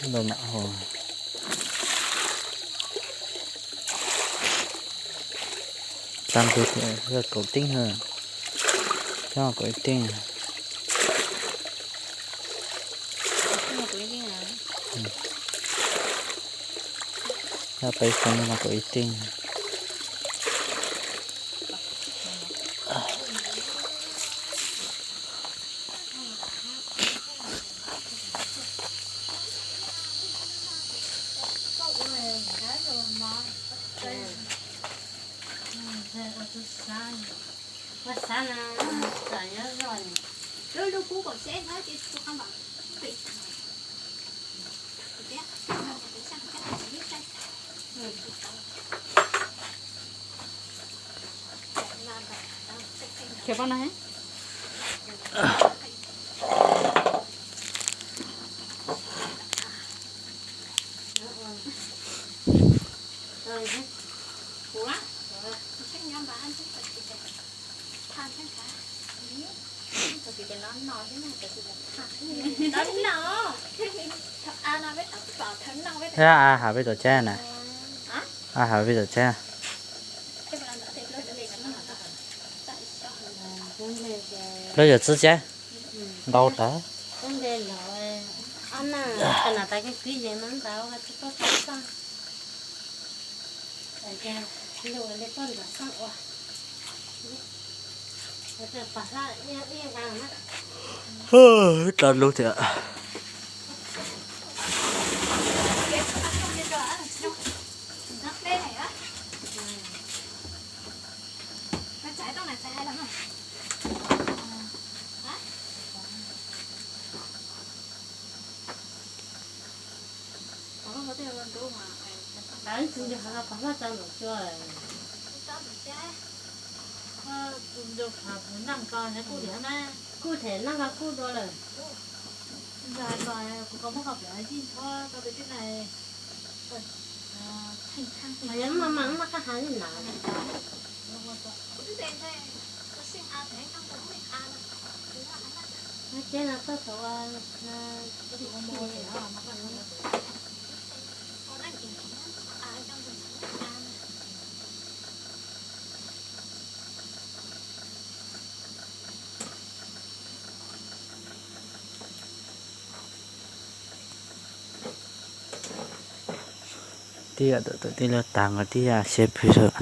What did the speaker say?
Ntau mam hau. Tag nrho yog kaum teeb na. Coj kaum ib teeb. Coj peb xees no kaum ib teeb. A has peb tom tsheb na. A has peb tom tsheb. Lub yog txwb tsheb ntau tawv. Tau lub thiab. Kuj them noj nqa kuj dua lawm. Kuv muab qhov pem ib ncho tau pem tej na. Yog maj mam maj qab has li na. Ceb no txog thaum Tij yam tawm tawm tij laug tag nkaus tij yam siab pw xwb.